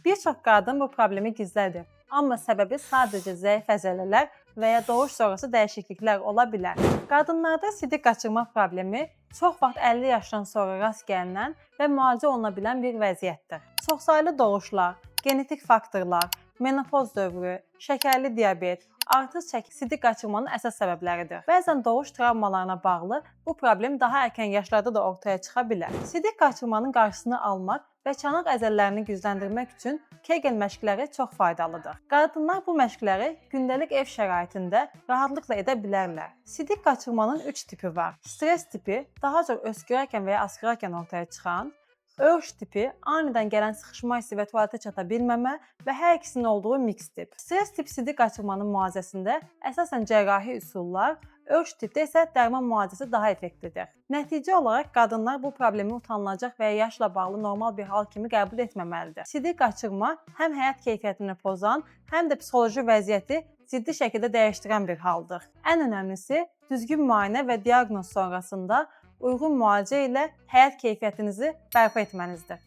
Bir çox qadın bu problemi gizlədir. Amma səbəbi sadəcə zəif əzələlər və ya doğuş sonrası dəyişikliklər ola bilər. Qadınlarda sidik qaçırma problemi çox vaxt 50 yaşdan sonra rast gəlinən və müalicə oluna bilən bir vəziyyətdir. Çoxsaylı doğuşlar, genetik faktorlar, menopoz dövrü, şəkərli diabet, artıq çəki sidik qaçırmanın əsas səbəbləridir. Bəzən doğuş travmalarına bağlı bu problem daha erkən yaşlarda da ortaya çıxa bilər. Sidik qaçırmanın qarşısını almaq və çanaq əzələlərini gücləndirmək üçün Kegel məşqləri çox faydalıdır. Qadınlar bu məşqləri gündəlik ev şəraitində rahatlıqla edə bilərlər. Sidik qaçırmanın 3 tipi var. Stres tipi daha çox öskürərkən və ya asqırarkən ortaya çıxan, Örş tipi anidən gələn sıxışma hissi və tualetə çata bilməmə və hər ikisinin olduğu miks tip. Stres tip sidik qaçırmanın müalicəsində əsasən cərrahi üsullar, örş tipdə isə dərman müalicəsi daha effektlidir. Nəticə olaraq qadınlar bu problemi utanılacaq və ya yaşla bağlı normal bir hal kimi qəbul etməməlidir. Sidik qaçırma həm həyat keyfiyyətini pozan, həm də psixoloji vəziyyəti ciddi şəkildə dəyişdirən bir haldır. Ən önəmlisi düzgün müayinə və diaqnoz sonrasında uyğun müalicə ilə həyat keyfiyyətinizi bərpa etmənizdir.